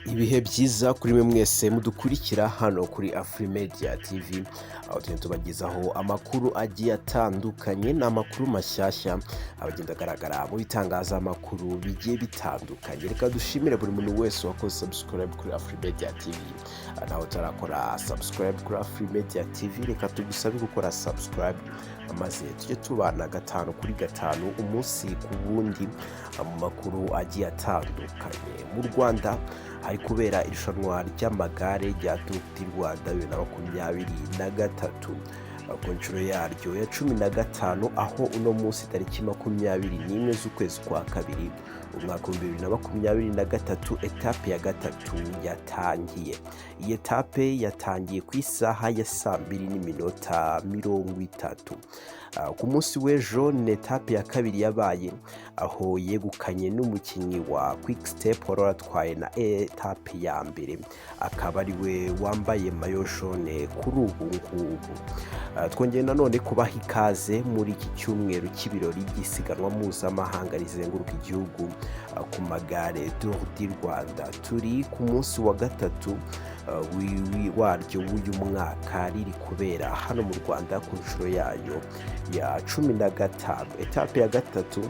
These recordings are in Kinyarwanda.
Ibihe byiza kuri mwe mwese mudukurikira hano kuri Afrimedia TV, aho tugenda tubagezaho amakuru agiye atandukanye n'amakuru mashyashya abagenda agaragara mu bitangazamakuru bigiye bitandukanye. Reka dushimire buri muntu wese wakoze subscribe kuri Afrimedia TV. Nawe utarakora subscribe kuri Afrimedia TV, reka tugusabe gukora subscribe maze tujye tubana gatanu kuri gatanu, umunsi ku wundi, mu makuru agiye atandukanye. Mu Rwanda hari kubera irushanwa ry'amagare rya Tour du Rwanda 2023 ku nshuro yaryo ya 15, aho uno munsi tariki 21 z'ukwezi kwa kabiri umwaka wa 2023 etape ya gatatu yatangiye. Iyi etape yatangiye ku isaha ya 2:30. Ku munsi w'ejo ni etape ya kabiri yabaye, aho yegukanye n'umukinnyi wa Quick Step wari waratwaye na etape ya mbere, akaba ari we wambaye maillot jaune kuri ubu ngubu. Twongeye nanone kubaha ikaze muri iki cyumweru cy'ibirori by'isiganwa mpuzamahanga rizenguruka igihugu ku magare, Tour du Rwanda. Turi ku munsi wa gatatu waryo w'uyu mwaka, riri kubera hano mu Rwanda ku nshuro yayo ya 15. Etape ya gatatu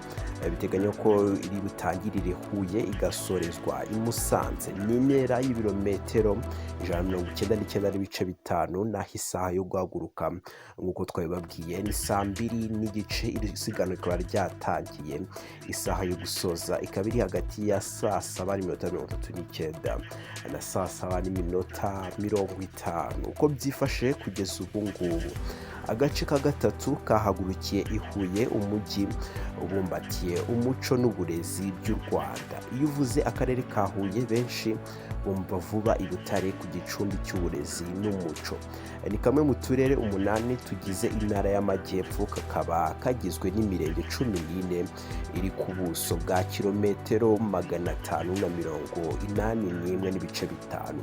biteganywa ko iri butangirire Huye igasorezwa i Musanze. Ni intera y'ibirometero 199.5, naho isaha yo guhaguruka nk'uko twabibabwiye ni saa 2:30. Iri siganwa rikaba ryatangiye, isaha yo gusoza ikaba iri hagati ya 7:39 na 7:50. Uko byifashe kugeza ubu ngubu, agace ka gatatu kahagurukiye i Huye, umujyi ubumbatiye umuco n'uburezi by'u Rwanda. Iyo uvuze akarere ka Huye, benshi bumva vuba i Butare ku gicumbi cy'uburezi n'umuco. Ni kamwe mu turere umunani tugize intara y'Amajyepfo, kakaba kagizwe n'imirenge 14 iri ku buso bwa kilometero 581.5.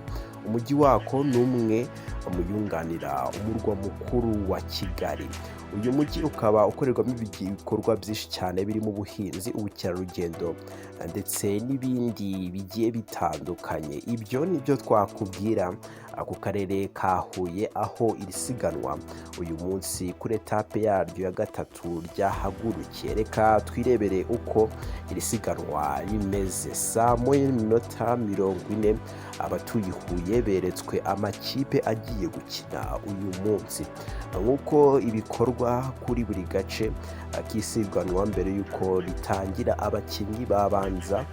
Umujyi wako ni umwe mu yunganira umurwa mukuru wa Kigali. Uyu mujyi ukaba ukorerwamo ibikorwa byinshi cyane birimo ubuhinzi, ubukerarugendo ndetse n'ibindi bigiye bitandukanye. Ibyo ni byo twakubwira ku karere ka Huye, aho iri siganwa uyu munsi kuri etape yaryo ya gatatu ryahagurukiye. Reka twirebere uko iri siganwa rimeze. 1:40 abatuye Huye beretswe amakipe agiye gukina uyu munsi, nk'uko ibikorwa kuri buri gace k'isiganwa. Mbere y'uko ritangira, abakinnyi babanza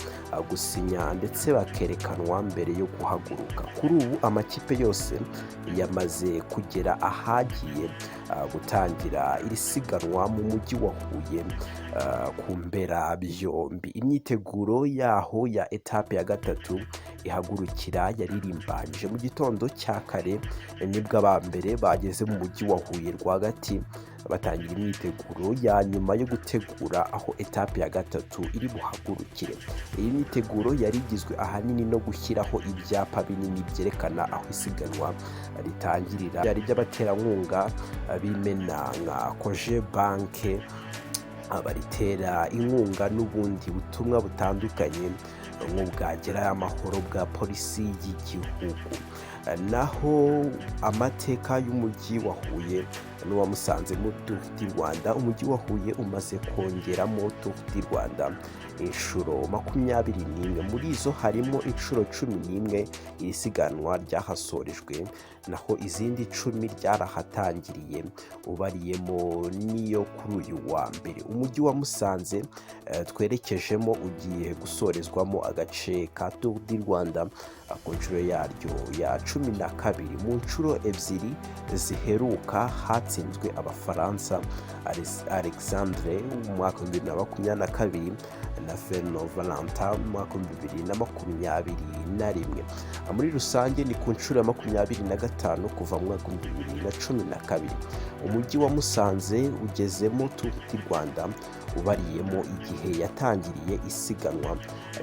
gusinya ndetse bakerekanwa mbere yo guhaguruka. Kuri ubu amakipe yose yamaze kugera ahagiye gutangira iri siganwa mu mujyi wa Huye ku mberabyombi. Imyiteguro yaho ya etape ya gatatu ihagurukira yaririmbanyije. Mu gitondo cya kare nibwo aba mbere bageze mu mujyi wa Huye rwagati, batangira imyiteguro ya nyuma yo gutegura aho etape ya gatatu iri buhagurukire. Iyi myiteguro yari igizwe ahanini no gushyiraho ibyapa binini byerekana aho isiganwa ritangirira, byari iby'abaterankunga b'imena nka Cogebanque baritera inkunga, n'ubundi butumwa butandukanye nk'ubwa Gerayo Amahoro bwa Polisi y'igihugu. Naho amateka y'umujyi wa Huye n'uwa Musanze mu Tour du Rwanda: umujyi wa Huye umaze kongeramo Tour du Rwanda inshuro 21. Muri izo harimo inshuro 11 iri siganwa ryahasorejwe, naho izindi 10 ryarahatangiriye, ubariyemo n'iyo kuri uyu wa mbere. Umujyi wa Musanze twerekejemo ugiye gusorezwamo agace ka Tour du Rwanda ku nshuro yaryo ya 12. Mu nshuro ebyiri ziheruka hatsinzwe Abafaransa Alexandre mu mwaka wa 2022 na Fernand Valentin mu mwaka wa 2021. Muri rusange ni ku nshuro ya 25 kuva mu mwaka wa 2012 umujyi wa Musanze ugezemo Tour du Rwanda. Ubariyemo igihe yatangiriye isiganwa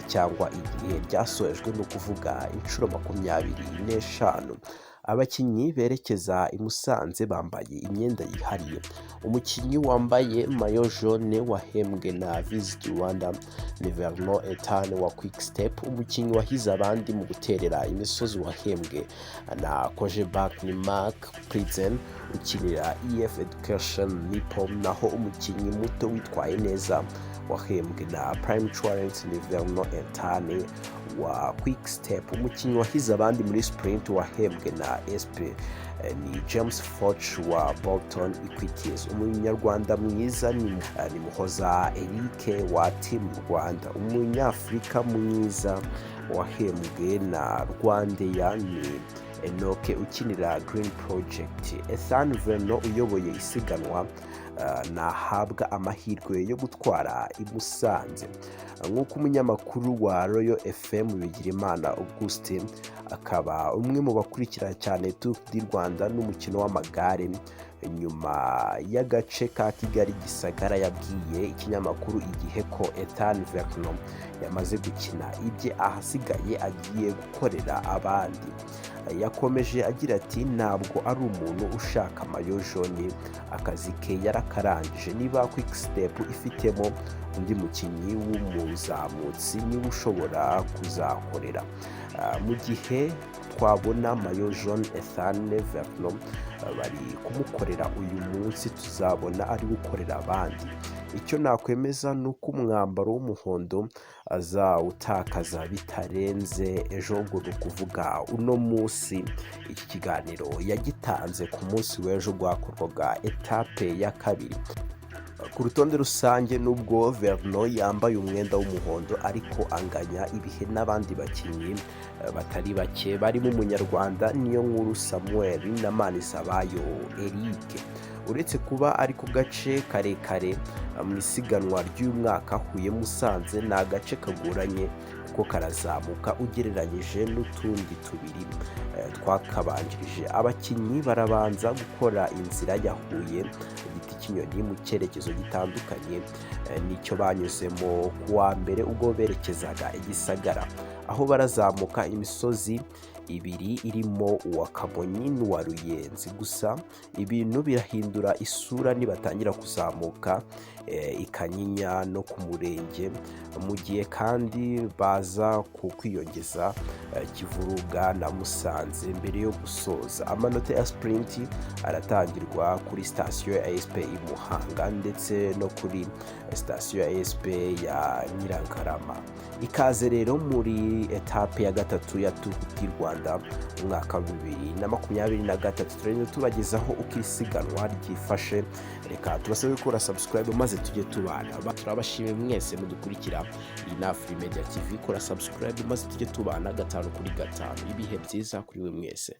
cyangwa igihe ryasojwe, ni ukuvuga inshuro 25. Abakinnyi berekeza i Musanze bambaye imyenda yihariye. Umukinnyi wambaye maillot jaune wahembwe na Visit Rwanda ni Vernon Ethan wa Quick Step. Umukinnyi wahize abandi mu guterera imisozi wahembwe na Cogebanque ni Marc Pritzen ukinira EF Education Nippo. Naho umukinnyi muto witwaye neza wahembwe na Prime Insurance ni Vernon Ethan wa Quick Step. Umukinnyi wahize abandi muri sprint wahembwe na SP ni James Forge wa Bolton Equities. Umunyarwanda mwiza ni Muhoza Eric wa Team Rwanda. Umunyafurika mwiza wahembwe na RwandAir ni Enoke ukinira Green Project. Ethan Vernon uyoboye isiganwa nahabwa amahirwe yo gutwara i Musanze. Nk'uko umunyamakuru wa Royal FM Bigirimana Augustin, akaba umwe mu bakurikira cyane Tour du Rwanda n'umukino w'amagare nyuma y'agace ka Kigali Gisagara, yabwiye ikinyamakuru Igihe ko Ethan Vernon yamaze gukina ibye, ahasigaye agiye gukorera abandi. Yakomeje agira ati: "Ntabwo ari umuntu ushaka maillot jaune, akazi ke yarakarangije. Niba Quick Step ifitemo undi mukinnyi w'umuzamutsi, niwe ushobora kuzakorera. Mu gihe twabona maillot jaune Ethan Vernon bari kumukorera uyu munsi, tuzabona ari gukorera abandi. Icyo nakwemeza ni uko umwambaro w'umuhondo azawutakaza bitarenze ejo." Ubwo ni ukuvuga uno munsi. Iki kiganiro yagitanze ku munsi w'ejo rwakorwaga étape ya kabiri. Ku rutonde rusange, nubwo Vernon yambaye umwenda w'umuhondo, ariko anganya ibihe n'abandi bakinnyi batari bake barimo Umunyarwanda Niyo Nkuru Samuel na Manizabayo Eric. Uretse kuba ari ku gace karekare mu isiganwa ry'umwaka, Huye Musanze ni agace kagoranye kuko karazamuka ugereranyije n'utundi tubiri twakabanjirije. Abakinnyi barabanza gukora inzira ya Huye Giti cy'Inyoni mu cyerekezo gitandukanye n'icyo banyuzemo ku wa mbere ubwo berekezaga i Gisagara, aho barazamuka imisozi ibiri irimo uwa Kamonyi n'uwa Ruyenzi. Gusa ibintu birahindura isura nibatangira kuzamuka i Kanyinya no ku Murenge, mu gihe kandi baza ku kwiyongeza Kivuruga na Musanze mbere yo gusoza. Amanota ya sprint aratangirwa kuri sitasiyo ya SP i Muhanga ndetse no kuri sitasiyo ya SP ya Nyirangarama. Ikaze rero muri étape ya gatatu ya Tour du Rwanda umwaka wa 2023. Turagenda tubagezaho uko isiganwa ryifashe. Reka tubasabe gukora subscribe maze tujye tubana. Turabashimiye mwese mudukurikira. Iyi ni Afri Media TV. Kora subscribe maze tujye tubana gatanu kuri gatanu. Ibihe byiza kuri we mwese.